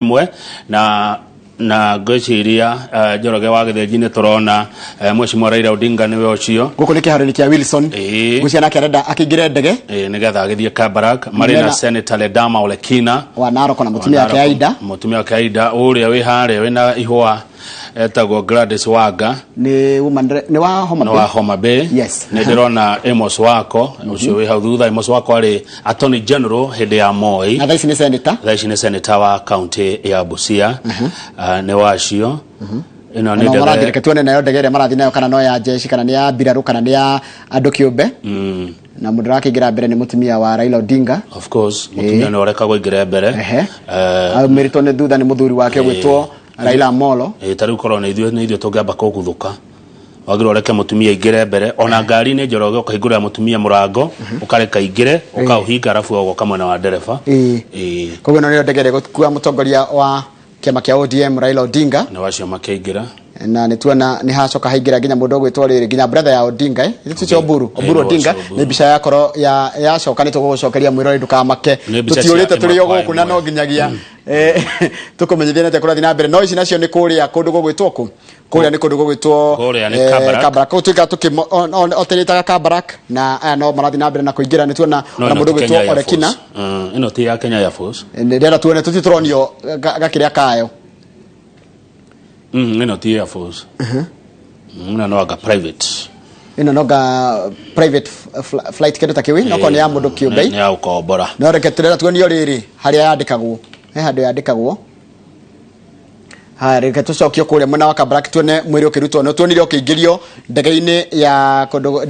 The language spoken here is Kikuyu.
Ĩmwe na na ngwĩciria Njoroge wa Gĩthĩnji nĩ tũrona Mheshimiwa Raila Odinga nĩwe ũcio. Gũkũ nĩ kĩharo-inĩ kĩa Wilson. Ngwĩciria nake arenda akĩingĩre ndege. Ĩĩ, nĩgetha agĩthiĩ Kabarak marĩ na Mena- Senator Ledama Olekina wa Narok na mũtumia wake Aida. Mũtumia wake Aida ũrĩa wĩ harĩa wĩna ihũa etagwo Gladys Wanga. Nĩ woman nĩ wa Homa nĩ Bay. Wa Homa Bay. Yes. Nĩ ndĩrona Amos Wako ũcio wĩ hau thutha. Amos Wako arĩ Attorney General hĩndĩ ya Moi. Na thaa ici nĩ senator. Thaa ici nĩ senator wa county ya Busia. Ah, nĩ wacio ĩno nĩ No marathiĩ, ndege. reke tuone nayo ndege ĩrĩa marathiĩ nayo, kana no ya jeshi, kana nĩ ya mbirarũ, kana nĩ ya andũ kĩũmbe. Na mũndũ ũrakĩingĩra mbere nĩ mũtumia wa Raila Odinga. Of course, mũtumia nĩ ũrekagwo aingĩre mbere. Aumĩrĩtwo nĩ thutha nĩ mũthuri wake ũgwĩtwo Raila Amolo. Ta rĩu korwo nĩ ithuĩ tũngĩamba kũguthũka, wagĩrĩirwo ũreke mũtumia aingĩre mbere. Ona ngari-inĩ, Njoroge, ũkahingũrĩra mũtumia mũrango, ũkareka aingĩre, ũkaũhinga, arabu ũgoka mwena wa ndereba. Koguo ĩno nĩyo ndege ĩrĩa ĩgũkua mũtongoria wa kĩama kĩa ODM Raila Odinga. Nĩ wacio makĩingĩra. Na nĩ tuona nĩ hacoka haingĩra nginya mũndũ ũgwĩtwo rĩrĩ, nginya brother ya Odinga, eh? Tũcio Oburu, Oburu nĩ Odinga. ũcio Oburu. Nĩ mbica yakorwo ya yacoka nĩ tũgũgũcokeria mwĩrore, ndũkamake. Nĩ mbica cia Tũtiũrĩte, tũrĩ o ĩmwe kwa gũkũ na ĩmwe. no nginyagia tũkũmenyithia nĩ atĩa kũrathiĩ na mbere. No ici nacio nĩ kũrĩa kũndũ gũgwĩtwo kũ, kũrĩa nĩ kũndũ gũgwĩtwo Kũrĩa nĩ Kabarak. Kabarak. Kũu tuĩkaga tũkĩoterĩtaga Kabarak, na aya no marathiĩ na mbere na kũingĩra. Nĩ tuona No ona ĩno mũndũ ti Kenya ũgwĩtwo Air Olekina. Force. Ĩno ti ya Kenya Air Force. Ndĩrenda tuone, tũtirĩ tũronio gakĩrĩa kayo. Ĩno ti Air Force. Ĩno no anga private. Ĩno nonga private flight, kĩndũ ta kĩu, no korwo nĩ ya mũndũ kĩũmbe. Nĩ ya gũkombora. No reke tũrenda tuonio rĩrĩ harĩa yandĩkagwo, he handũ yandĩkagwo. Haya, reke tũcokio kũrĩa mwena wa Kabarak tuone mwĩrĩ ũkĩrutwo. Nĩ tuonire ũkĩingĩrio ndege-inĩ ya kũndũ.